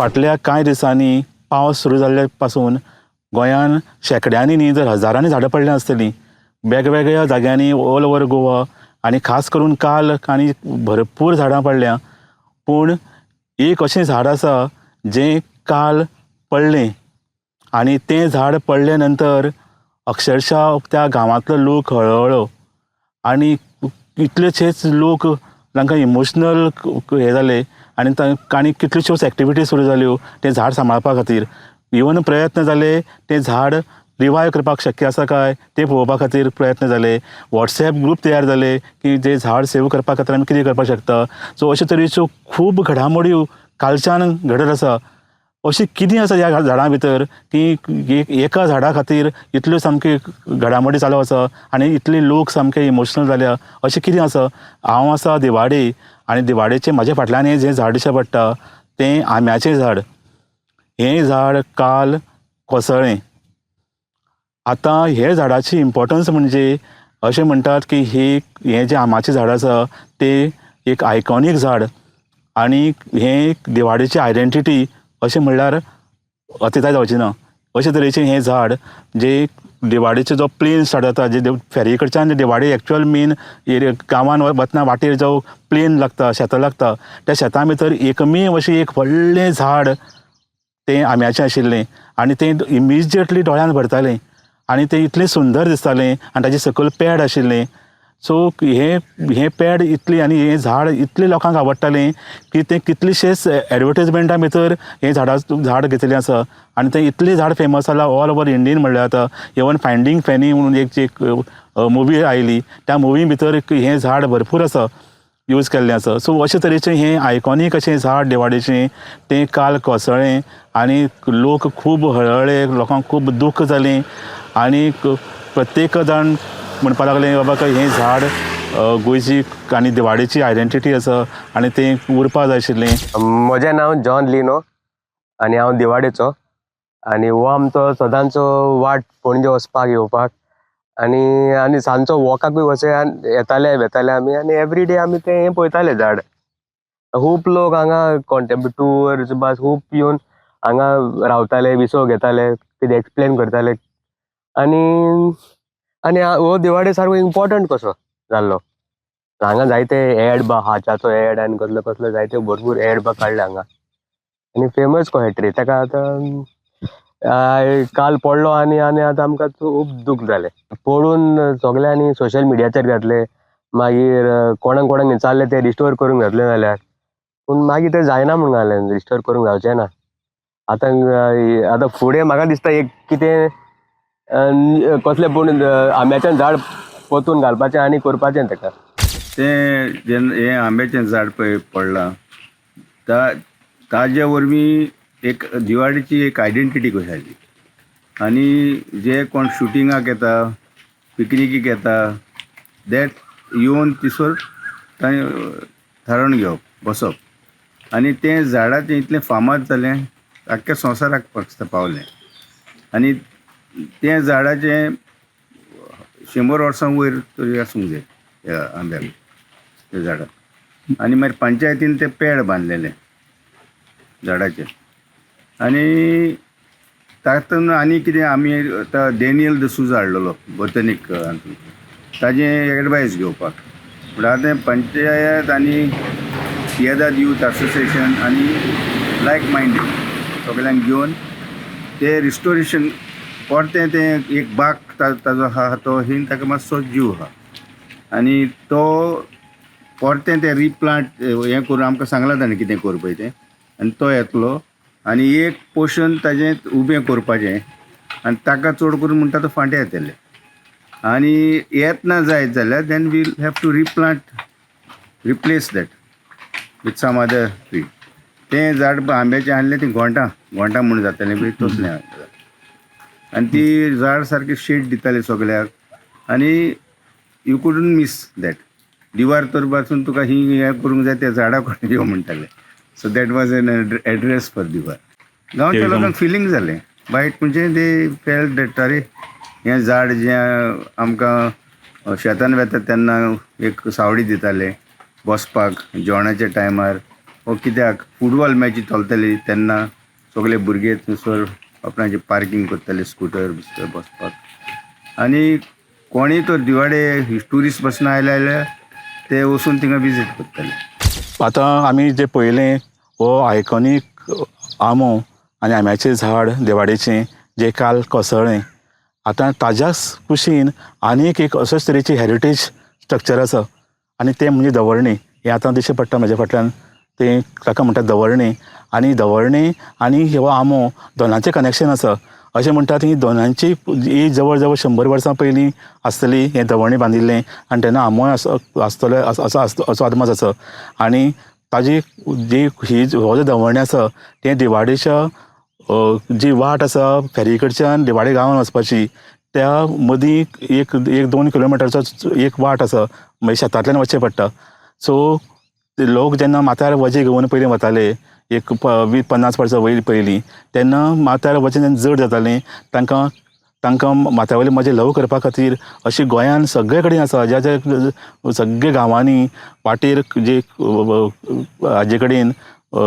फाटल्या कांय दिसांनी पावस सुरू जाल्ले पासून गोंयान शेंकड्यांनी न्ही तर हजारांनी झाडां पडल्या आसतलीं वेगवेगळ्या जाग्यांनी ऑल ओवर गोवा आनी खास करून काल आनी भरपूर झाडां पडल्या. पूण एक अशें झाड आसा जें काल पडलें आनी तें झाड पडले नंतर अक्षरशा त्या गांवांतलो लोक हळहळ्ळो आनी कितलेशेच लोक तांकां इमोशनल हें जालें आनी तांणी कितल्योश्योच एक्टिविटीज सुरू जाल्यो तें झाड सांबाळपा खातीर. इवन प्रयत्न जाले तें झाड रिवायव करपाक शक्य आसा काय तें पळोवपा खातीर प्रयत्न जाले. वॉट्सएप ग्रूप तयार जाले की जें झाड सेव करपा खातीर आमी कितें करपाक शकता. सो अशे तरेच्यो खूब घडामोडी कालच्यान घडत आसा. अशें कितें आसा ह्या झाडां भितर की एका झाडा खातीर इतल्यो सामकी घडामोडी चालू आसा आनी इतले लोक सामके इमोशनल जाल्या, अशें कितें आसा? हांव आसा दिवाडे आनी दिवाडेचें म्हाज्या फाटल्यान हें जें झाड दिश्टी पडटा तें आंब्याचें झाड. हें झाड काल कोसळ्ळें. आतां हे झाडाची इम्पोर्टन्स म्हणजे अशें म्हणटात की ही हें जें आंब्याचें झाड आसा तें एक आयकॉनीक झाड आनी हें दिवाडेची आयडेंटिटी अशें म्हणल्यार अतिताय जावची ना. अशे तरेचें हें झाड जें दिवाडेचो जो प्लेन स्टार्ट जाता, जे फेरी कडच्यान दिवाडे एक्चुअल मेन एरिया गांवान वतना वाटेर जो प्लेन लागता, शेतां लागता, त्या शेतां भितर एकमेव अशें एक व्हडलें झाड तें आंब्याचें आशिल्लें आनी तें इमिजिएटली दोळ्यान भरतालें आनी तें इतलें सुंदर दिसतालें आनी ताजे सकयल पॅड आशिल्लें. सो हें हें पॅड इतलें आनी हें झाड इतलें लोकांक आवडटालें की तें कितलेशेच एडवर्टीजमेंटा भितर हें झाडां झाड घेतिल्लें आसा आनी तें इतलें झाड फेमस जालां ऑल ओवर इंडियन म्हणल्यार जाता. इवन फायंडींग फॅनी म्हणून एक जी मुवी आयली त्या मुवी भितर हें झाड भरपूर आसा यूज केल्लें आसा. सो अशे तरेचें हें आयकॉनीक अशें झाड दिवाडेचें तें काल कोसळ्ळें आनी लोक खूब हळहळ्ळे, लोकांक खूब दूख जालें आनी प्रत्येक जाण म्हणपाक लागले बाबा हें झाड गोंयची आनी दिवाडेची आयडेंटिटी आसा आनी तें उरपा जाय आशिल्लें. म्हजें नांव जॉन लिनो आनी हांव दिवाडेचो आनी हो आमचो सदांचो वाट पणजे वचपाक येवपाक आनी आनी सांजचो वॉकाकूय वचे येताले वेताले आमी आनी एवरी डे आमी तें हें पळयताले झाड. खूब लोक हांगा कॉन्टेम्प बस खूब येवन हांगा रावताले, विसव घेताले, कितें एक्सप्लेन करताले आनी आनी हो दिवाडे सारको इम्पोर्टंट कसो जाल्लो. हांगा जायते एड बा हाच्याचो एड आनी कसलो कसलो जायते भरपूर एड बा काडले हांगा आनी फेमस कशें ट्री ताका आतां काल पडलो आनी आनी आतां आमकां खूब दूख जालें पळोवन सगल्यांनी. सोशल मिडियाचेर घातले, मागीर कोणाक कोणाक विचारलें तें रिस्टोर करूंक घातलें जाल्यार, पूण मागीर तें जायना म्हूण घालें, रिस्टोर करूंक जावचें ना. आतां आतां फुडें म्हाका दिसता एक कितें कसलें पूण आंब्याचें झाड पोतून घालपाचें आनी करपाचें ताका. तें जेन्ना हें आंब्याचें झाड पळय पडलां ताजे वरवीं एक दिवाडीची एक आयडेंटिटी कशी जाली आनी जे कोण शुटिंगाक येता, पिकनिकीक येता, that येवन थंयसर थंय थारावन घेवप, बसप आनी तें झाडाचें इतलें फामाद जालें, आख्ख्या संवसाराक पावलें आनी तें झाडाचें 100 वर्सां वयर तरी आसूंक जाय ह्या आंब्याक, त्या झाडाक. आनी मागीर पंचायतीन तें पेड बांदलेलें झाडाचें आनी तातूंत आनी कितें आमी आतां डेनियल दसूजा हाडलेलो बोतनीक हातून ताजें एडवायस घेवपाक. म्हणल्यार आतां पंचायत आनी पियेदाद यूथ असोसिएशन आनी लायक मायंडेड सगल्यांक घेवन ते रिस्टोरेशन परतें तें एक बाग ताजो आहा तो हिन ताका मातसो जीव आहा आनी तो परतें तें रिप्लांट हें करून आमकां सांगलां ताणें कितें करपाचें तें आनी तो येतलो आनी एक पोर्शन ताजें उबें करपाचें आनी ताका चड करून म्हणटा तो फांटे येतले आनी येतना जायत जाल्यार then we'll have to replant, replace that with some other tree. तें झाड आंब्याचें आहलें तें घोंटां घोंटां म्हूण जातालें पळय तसलें आनी ती झाड सारकें शेड दितालें सगल्याक आनी you couldn't miss that. दिवार तर पासून तुका ही हें करूंक जाय त्या झाडा कडेन यो म्हणटाले. So that was an address for Divar. गांवच्या लोकांक फिलींग जालें वायट, म्हणजे they felt that अरे हें झाड जें आमकां शेतान वेता तेन्ना एक सावळी दितालें बसपाक, जेवणाच्या टायमार. हो कित्याक फुटबॉल मॅची चलताली तेन्ना सगळे भुरगे थंयसर आपणाचे पार्कींग करताले स्कुटर बिस्कुटर बसपाक. आनी कोणीय तर दिवाडे ट्युरिस्ट बसून आयले जाल्यार ते वचून थिंगा विजीट करताले. आतां आमी जे पळयलें हो आयकॉनीक आंबो आनी आंब्याचें झाड दिवाडेचें जें काल कोसळ्ळें, आतां ताज्याच कुशीन आनीक एक अशेच तरेची हेरिटेज स्ट्रक्चर आसा आनी तें म्हणजे दवर्णे. हें आतां दिश्टी पडटा म्हज्या फाटल्यान, तें ताका म्हणटात दवर्णे. आनी दवर्णे आनी हो आंबो दोनांचें कनेक्शन आसा. अशें म्हणटात ही दोनांची ही जवळ जवळ 100 वर्सां पयलीं आसतली हें दवर्णे बांदिल्लें आनी तेन्ना आंबोय आसतलो असो असो अदमास आसा. आनी ताजी जी ही हो जो दवर्णे आसा तें दिवाडेच्या जी वाट आसा फेरी कडच्यान दिवाडे गांवान वचपाची त्या मदीं एक एक 2 किलोमिटरचो एक वाट आसा, मागीर शेतांतल्यान वचचें पडटा. सो लोक जेन्ना माथ्यार वजें घेवन पयलीं वताले एक 20-50 वर्सां वयर पयलीं, तेन्ना माथ्यार वजें जेन्ना जड जातालें तांकां तांकां माथ्या वयलें वजें ल्हव करपा खातीर अशी गोंयान सगळे कडेन आसा, ज्या ज्या सगळे गांवांनी वाटेर जे हाजे कडेन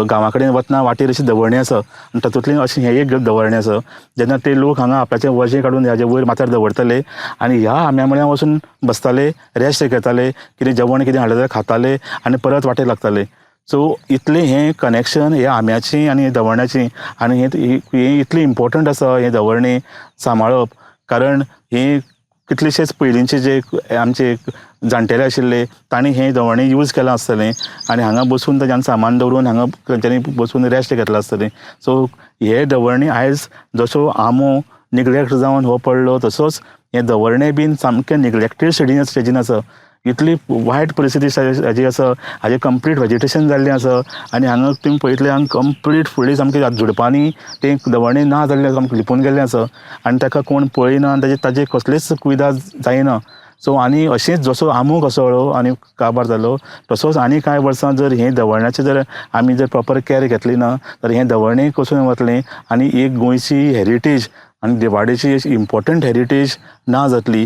गांवा कडेन वतना वाटेर अशी दवरणी आसा आनी तातूंतलें अशें हें एक दवरणें आसा. जेन्ना ते लोक हांगा आपल्याचें वजें काडून हाजे वयर माथ्यार दवरताले आनी ह्या आंब्या मुळ्यान वचून बसताले, रेस्ट घेताले, कितें जेवण कितें हाडलें जाल्यार खाताले आनी परत वाटेर लागताले. सो इतलें हें कनेक्शन ह्या आंब्याचें आनी दवरण्याचें आनी हें इतलें इम्पोर्टंट आसा हें दवरणे सांबाळप, कारण हें कितलेशेच पयलींचे जे आमचे जाणटेले आशिल्ले तांणी हें दवरणे यूज केलां आसतलें आनी हांगा बसून तांच्यान सामान दवरून हांगा तांच्यांनी बसून रेस्ट घेतलां आसतलें. सो हे दवरणे आयज जसो आंबो निग्लेक्ट जावन हो पडलो तसोच हें दवरणे बीन सामकें निग्लेक्टेड स्टेजीन आसा. इतली वायट परिस्थिती हाजी आसा, हाजें कंप्लीट वेजिटेशन जाल्लें आसा आनी हांगा तुमी पळयतले हांगा कंप्लीट फुडलें सामकें झुडपांनी तें दवरणे ना जाल्लें सामकें लिपून गेल्लें आसा आनी ताका कोण पळयना आनी ताजें कसलेच कुयदाद जायना. सो आनी अशेंच जसो आंबो कोसळ्ळो आनी काबार जालो तसोच आनी कांय वर्सां जर हें दवरण्याचें जर आमी जर प्रोपर कॅर घेतली ना तर हें दवरणें कोसळून वतलें आनी एक गोंयची हेरिटेज आनी दिवाडेची इम्पोर्टंट हेरिटेज ना जातली.